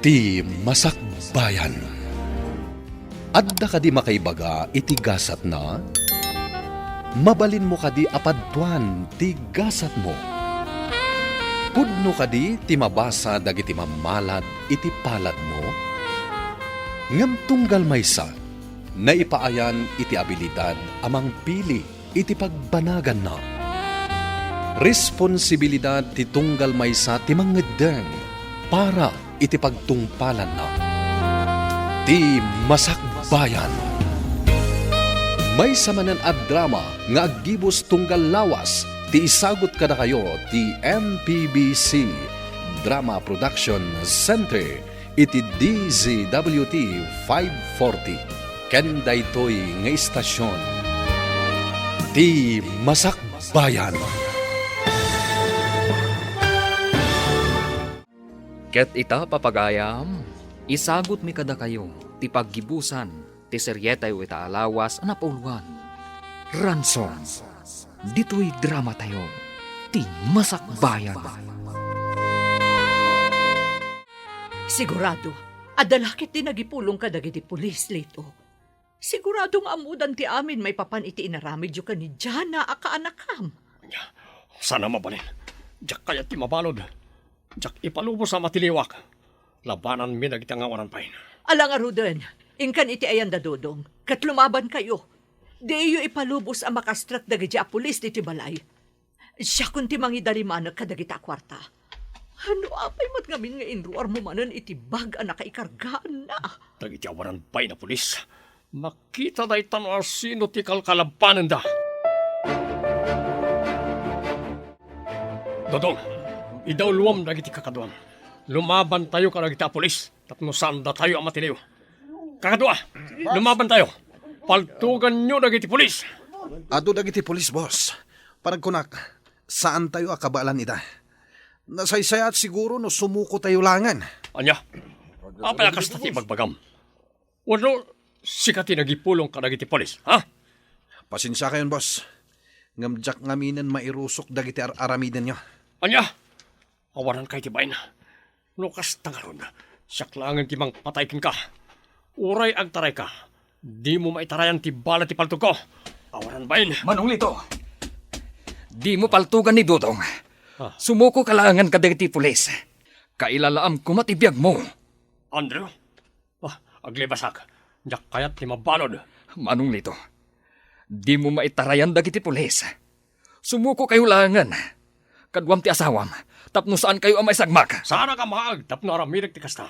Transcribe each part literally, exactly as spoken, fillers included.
Ti masakbayan. Adda kadi makaibaga iti gasatna? Mabalinmo kadi a padtuan ti gasatmo? Pudno kadi ti mabasa dagiti mammalad iti paladmo? Ngem tunggal maysa, naipaayan iti abilidad a mangpili iti pagbanaganna. Responsibilidad ti tunggal maysa ti mangngeddeng para iti pagtungpalanna. Ti Masakbayan. Maysa manen a drama nga aggibus tunggal lawas ti isagut kadakayo ti M P B C Drama Production Center iti D Z W T five forty. Ken daytoy nga istasion, ti Masakbayan. Ket ita, papagayam, isagutmi kadakayo ti paggibusan ti serietayo ita a lawas a napauluan, Ransom. Ditoy dramatayo, ti Masakbayan. Sigurado, adda la ketdi nagipulong kadagiti pulis, Lito. Sigurado nga ammodan ti amin maipapan iti inaramidyo ken ni Jana a kaanakam. Saan a mabalin. Diak kayat ti mabalud. Diak ipalubos a matiliwak. Labananmi dagiti angawanan pay. Ala ngaruden, inkan iti ayan da Dodong, ket lumabankayo. Diyo ipalubos a makastrek dagiti a pulis ditoy balay. Siakon ti mangidalimanek kadagita a kuarta. No apay met ngamin nga inruarmo manen iti bag a nakaikargaanna? Dagiti awanan pay a pulis, makita dayta no asino ti kalkalabanenda. Dodong, idawluam dagiti kakaduam. Lumabantayo kadagita a pulis tapno saan datayo a matiliw. Kakadua, lumabantayo. Paltuganyo dagiti pulis. Adu dagiti pulis, boss. Panagkunak, saantayo a kabaelan ida. Nasaysayaat siguro no sumukotayo laengen. Ania? Apay a kasta ti ibagbagam? Wenno sika ti nagipulong kadagiti pulis, ha? Pasensiakayon, boss. Ngem diak ngaminen mairusok dagiti ar-aramidenyo. Ania? Awanan kay ti bain. No kasta ngarud, siak laengen ti mangpatay kenka. Uray agtarayka, dimo maitarayan ti bala ti paltogko. Awanan bain. Manong Lito! Dimo paltugan ni Dodong. Ah. Sumukoka laengen kadagiti pulis. Kailalaam koma ti biagmo. Andrew? Ah, aglibasak. Diak kayat ti mabalud. Manong Lito, dimo maitarayan dagiti pulis. Sumukokayo laengen. Kaduam ti asawam, tapno saankayo a maisagmak. Saanak a maag tapno aramidek ti kasta.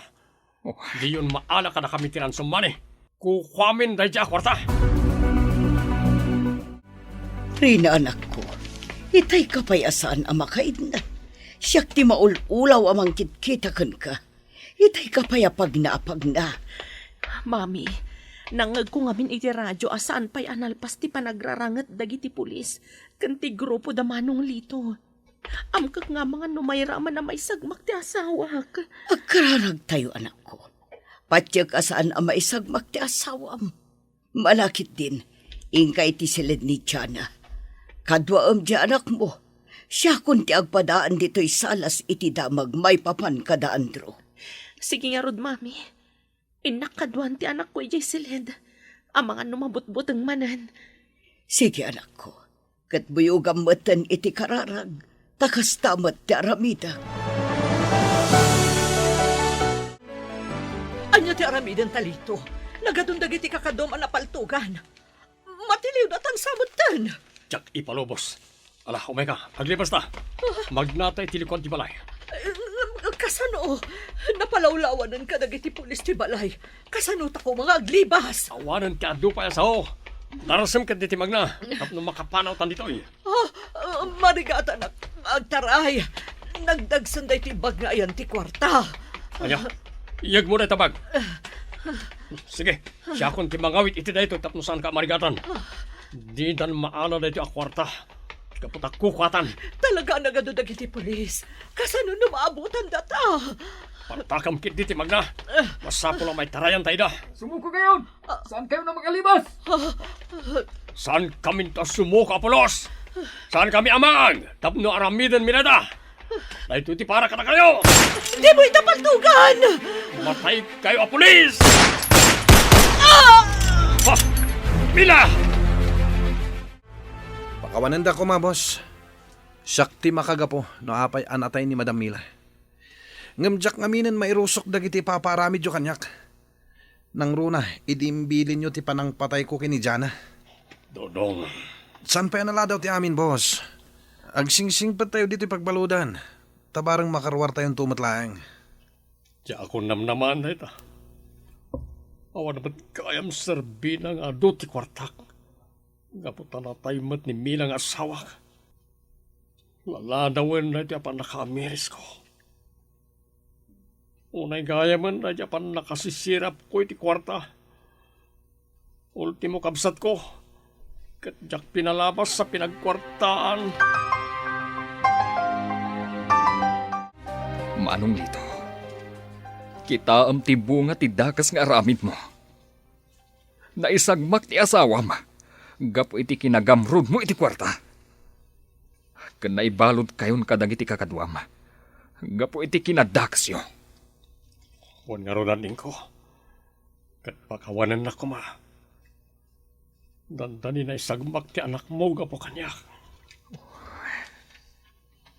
Oh. Diyon maala kadakami ti ransom money. Kukuamin daydi a kuarta. Rina, anakko, itayka pay a saan a makaidna. Siak ti maul-ulaw a mangkitkita kenka. Itayka pay a pagna a pagna. Mami, nangngegko ngamin iti radio a saan pay a nalpas ti panagraranget dagiti pulis ken ti grupo da Manong Lito. Amkek nga amangan no mairaman a maisagmak ti asawak. Agkararagtayo, anakko. Patiek a saan a maisagmak ti asawam. Malakitdin, inka iti siled ni Jana. Kaduaem di anakmo. Siakon ti agpadaan ditoy salas iti damag maipapan kada Andrew. Sige ngarud, Mami. Innak kaduan ti anakko idiay siled. Amangan no mabutbuteng manen. Sige, anakko. Ket buyogam metten iti kararag, ta kasta met ti aramidek. Ania ti aramidenta, Lito? Nagadun dagiti kakaduam a napaltogan. Matiliwda tan sa metten. Diak ipalubos. Ala, umayka, aglibasta. Ah. Magnata iti likuan ti balay. Eh, kasano? Napalawlawanenka dagiti pulis ti balay. Kasanota koma nga aglibas? Awanen ti adu pay a sao. Darasem ket diti magna tapno makapanawtan ditoy. Ah, ah, marigatanak, agtaray. Nagdagsen daytoy bag nga ayan ti kuarta. Ania? Iyegmo dayta bag. Sige, siakon ti mangawit iti daytoy tapno saanka a marigatan. Didan maala daytoy a kuarta. Gapu ta kukuatan. Talaga a nagadu dagiti pulis. Kasano no maabutan data? Partakam ketdi ti magna. Masapul a maitarayanta ida. Sumukokayon! Saankayon a makalibas? Saankaminto a sumuko a pulos. Saankami a maag tapno aramidenmi dayta. Daytoy ti para kadakayo. Dimo ita paltugan! Matay kayo a pulis! Ah! Ah! Mila! Pakawanenda koma, boss. Siak ti makagapu no apay a natay ni Madam Mila. Ngem diak ngaminen mairusok dagiti ipapaaramidyo kaniak. Nangruna, idi imbilinyo ti panangpatayko ken ni Jana. Dodong. Saan pay a naladaw ti amin, boss? Agsingsingpettayo ditoy pagbaludan. Ta bareng makaruartayonto met laeng. Diakon namnamaen dayta. Awan met gayam serbina nga adu ti kuartak. Gapu ta natay met ni Mila nga asawak. Laladawen daytoy a pannakaamirisko. Unay gayamen daytoy a pannakasisirapko iti kuarta. Ultimo, kabsatko, ket diak pinalabas a pinagkuartaan. Manong Lito, kitaem ti bunga ti dakes nga aramidmo. Naisagmak ti asawam gapu iti kinagamrudmo iti kuarta. Ken naibaludkayon kadagiti kakaduam gapu iti kinadakesyo. Wen ngarud, adingko, ket pakawanennak koma. Dandani naisagmak ti anakmo gapu kaniak.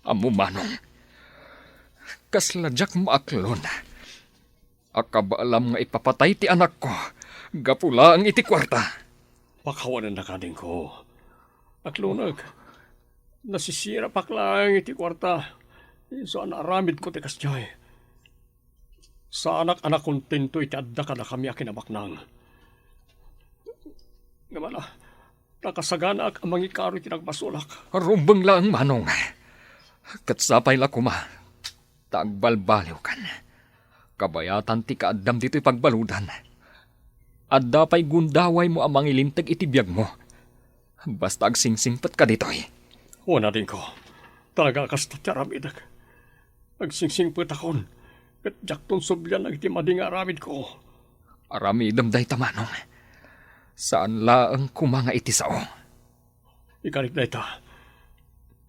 Ammom, manong, kasla diak maaklon a kabaelam nga ipapatay ti anakko gapu laeng iti kuarta. Pakawanennak, adingko. Aklonek. Nasisirapak laeng iti kuarta. Isu a naaramidko ti kasdiay. Saanak a nakontento iti adda kadakami a kinabaknang. Ngem ala, nakasaganaak a mangikaro iti nagbasolak. Rumbeng laeng, manong. Ket sapay la koma ta agbalbaliwkan. Kabayatan ti kaaddam ditoy pagbaludan. Adda pay gundawaymo a mangilinteg iti biagmo. Basta agsingsingpetka ditoy. Wen, adingko, talaga a kasta ti aramidek. Agsingsingpetakon, ket diakton sublian dagiti madi nga aramidko. Aramidem dayta, manong. Saan laeng koma nga iti sao. Ikarik dayta.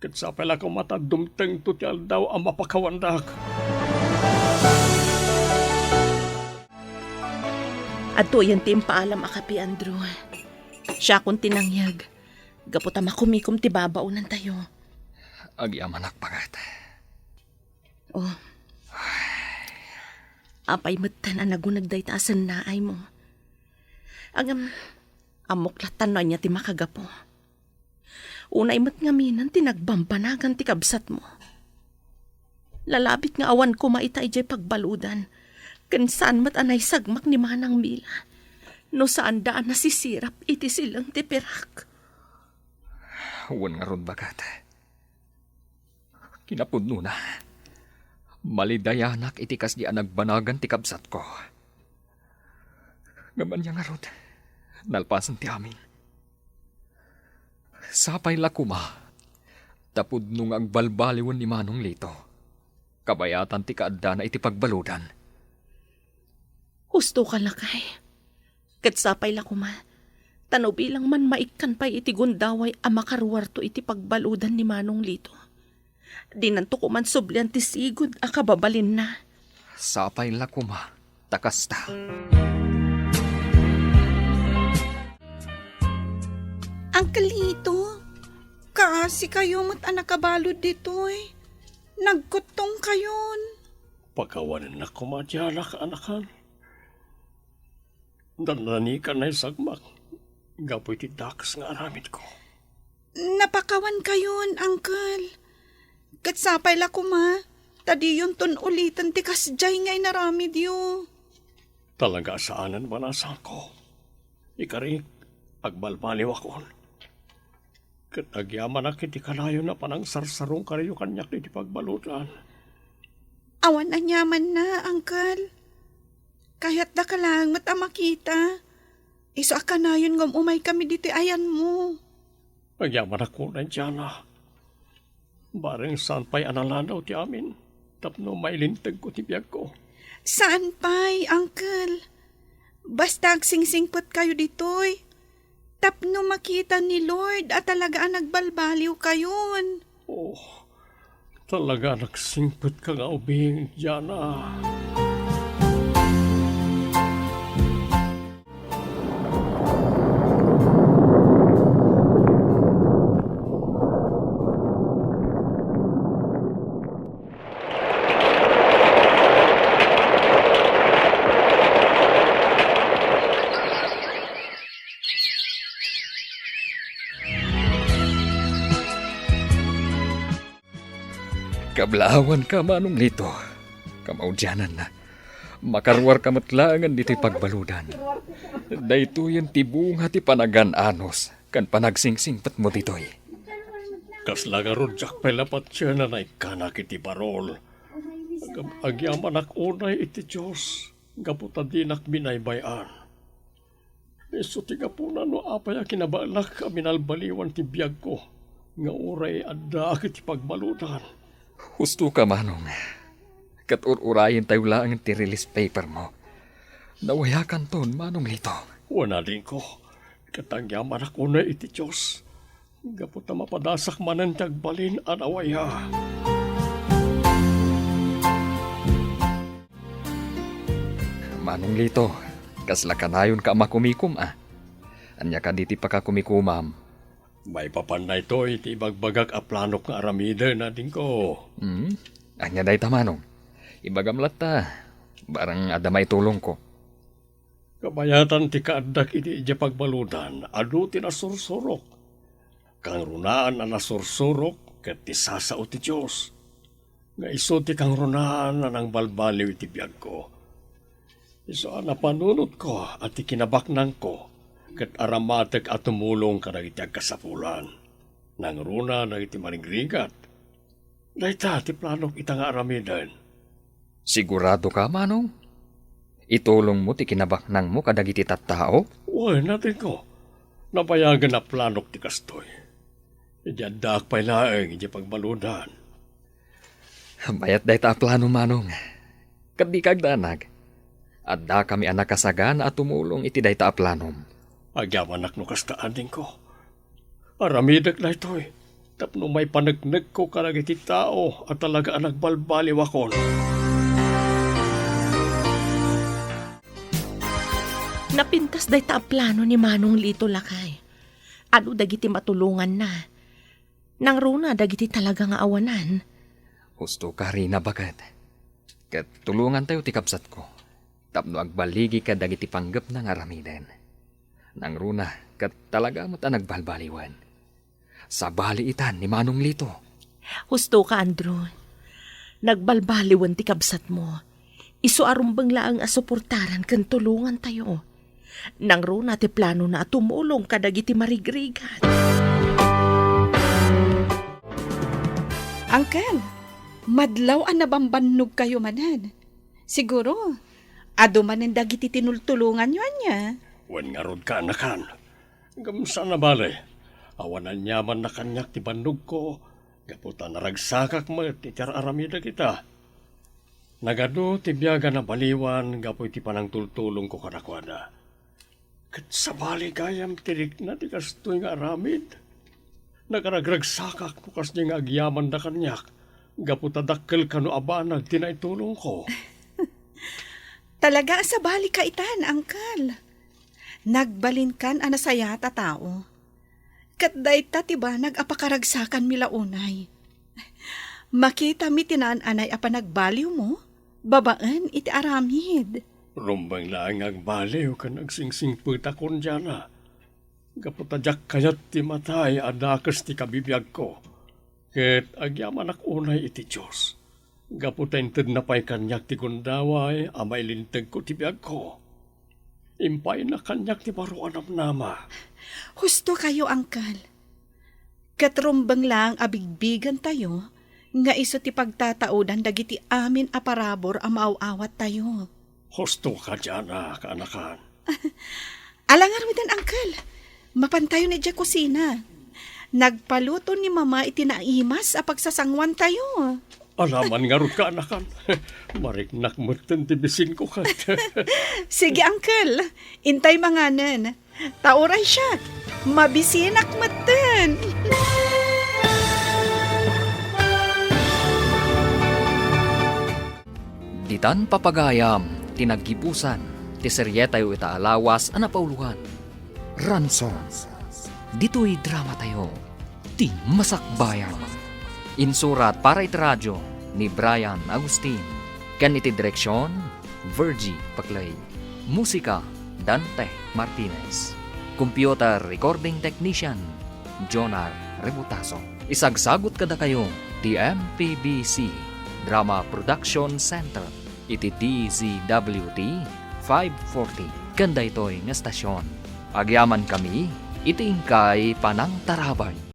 Ket sapay la koma ta dumtengto ti aldaw a mapakawandak. Adtoyen ti impaalam a kape, Andrew. Siakon ti nangyeg, gapu ta makumikom ti babaonantayo. Agyamanak, baket. Oh. Apay metten a naguneg dayta a sennaaymo? Ngem, ammok latta no ania ti makagapu. Unay met ngaminen ti nagbambanagan ti kabsatmo. Lalabit nga awan koma ita idiay pagbaludan, ken saan met a naisagmak ni Manang Mila no saanda a nasisirap iti sileng ti pirak. Wen ngarud, baket. Kinapudnona, malidayanak iti kasdi a nagbanagan ti kabsatko. Ngem ania ngarud, nalpasen ti amin. Sapay la koma ta pudno nga agbalbaliwen ni Manong Lito. Kabayatan ti kaaddana iti pagbaludan. Husto ka, lakay. Ket sapay la koma, ta no bilang man maikkan pay iti gundaway a makaruarto iti pagbaludan ni Manong Lito, dinanto koman sublian ti sigud a kababalinna. Sapay la koma ta kasta. Uncle Lito, kaasi kayo met a nakabalud ditoy. Nagkuttong kayon. Pakawanennak koma ti anak, anakan. Dandani ka naisagmak gapu iti dakes nga aramidko. Napakawan kayon, Uncle. Ket sapay la koma, ta diyonton uliten ti kasdiay nga inaramidyo. Talaga a saanen, banasanko. Ikarik, agbalbaliwakon. Ket agyamanak iti kanayon a panangsarsarungkayo kaniak iti pagbaludan. Awan aniamanna, Uncle. Kayatdaka laeng met a makita. Isu a kanayon nga um-umaykami ditoy ayanmo. Agyamanak unay, Diana. Bareng saan pay a naladaw ti amin tapno mailintegko ti biagko. Saan pay, Uncle. Basta agsingsingpetkayo ditoy tapno makita ni Lord a talaga a nagbalbaliwkayon. Oh, talaga a nagsingpetka nga ubing, Diana. Blaawanka, Manong Lito. Kamaudiananna, makaruarka met laengen ditoy pagbaludan. Daytoyen ti bunga ti panagan-anos ken panagsingsimpetmo ditoy. Kasla ngarud diak pay la patien a naikkanak iti barol. Agam-, agyamanak unay iti Dios gapu ta dinak binaybay-an. Isu ti gapuna no apay a kinabaelak a binalbaliwan ti biagko nga uray addaak iti pagbaludan. Husto ka, Manong. Ket ur-urayentayo laeng ti release paper mo. Nawayakanton, Manong Lito. Wen, adingko, ket agyamanak unay iti Dios gapu ta mapadasak manen ti agbalin a nawaya. Manong Lito, kasla kanayonka a makumikom, a? Ania kadi ti pakakumikomam? Maipapan daytoy ti ibagbagak a planok nga aramiden, adingko. Hmm? Ania dayta, Manong? Ibagam latta, barang adda maitulongko. Kabayatan ti kaaddak iti idiay pagbaludan, adu ti nasursurok. Kangrunaan a nasursurok ket ti sasao ti Dios. Nga isu ti kangrunaan a nangbalbaliw iti biagko. Isu a napanunotko a ti kinabaknangko ket aramatek a tumulong kadagiti agkasapulan. Nangruna dagiti marigrigat. Dayta ti planok ita nga aramiden. Sigurado ka, Manong? Itulongmo ti kinabaknangmo kadagiti tattao? Wen, adingko. Nabayagen a planok ti kastoy. Idi addaak pay laeng iti pagbaludan. Mayat dayta a plano, Manong. Ket dika agdanag. Addakami a nakasagana a tumulong iti dayta a planom. Agyamanak no kasta, adingko. Aramidek daytoy tapno maipaneknekko kadagiti tao a talaga a nagbalbaliwakon. Napintas dayta a plano ni Manong Lito, lakay. Adu dagiti matulonganna. Nangruna dagiti talaga nga awanan. Husto ka, Rina, baket. Ket tulongantayo ti kabsatko tapno agbaligi kadagiti panggepna nga aramiden. Nangruna ket talaga met a nagbalbaliwen. Sabali itan ni Manong Lito. Husto ka, Andrew. Nagbalbaliwen ti kabsatmo. Isu a rumbeng laeng a suportaran ken tulongantayo. Nangruna ti planona a tumulong kadagiti marigrigat. Uncle, madlaw a nabambannogkayo manen. Siguro, adu manen dagiti tinultulonganyo, ania? Wen ngarud, kaanakan. Ngem saan a bale, awan aniamanna kaniak ti bannogko, gapu ta naragsakak met iti ar-aramidek ita. Nagadu ti biag a nabaliwan gapu iti panangtultulongko kadakuada. Ket sabali gayam ti rikna ti kastoy nga aramid. Nagaragragsakak no kasdi nga agyamanda kaniak, gapu ta dakkel kano a banag ti naitulongko. Talaga a sabalika itan, Uncle. Nagbalinkan a nasayaat a tao. Ket dayta ti banag a pakaragsakanmi la unay. Makitami ti naan-anay a panagbaliwmo babaen iti aramid. Rumbeng laeng nga agbaliw ken agsingsingpetakon, Diana. Gapu ta diak kayat ti matay a dakes ti kabibiagko. Ket agyamanak unay iti Dios, gapu ta intedna pay kaniak ti gundaway a mailintegko ti biagko. Impayna kaniak ti baro a namnama. Husto kayo, Uncle. Ket rumbeng laeng a bigbigentayo nga isu ti pagtataudan dagiti amin a parabur a maaw-awattayo. Husto ka, Diana, kaanakan. Ala ngaruden, Uncle. Mapantayon idiay kusina. Nagpaluto ni Mama iti naimas a pagsasanguantayo. Alaman ngarud, kaanakan. Mariknak metten ti bisinko ket. Sige, Uncle. Intay manganen. Ta uray siak, mabisinak metten. Ditan papagayam ti naggibusan ti serietayo ita a lawas a napauloan, Ransom. Ditoy dramatayo, ti Masakbayan. Insurat para iti radio ni Brian Agustin, ken iti direksion, Virgie Paclay. Musika, Dante Martinez. Computer recording technician, Jonar Rebutaso. Isagsagut kadakayo ti M P B C Drama Production Center iti D Z W T five forty ken daytoy nga estasion. Agyamankami iti inkay panangtarabay.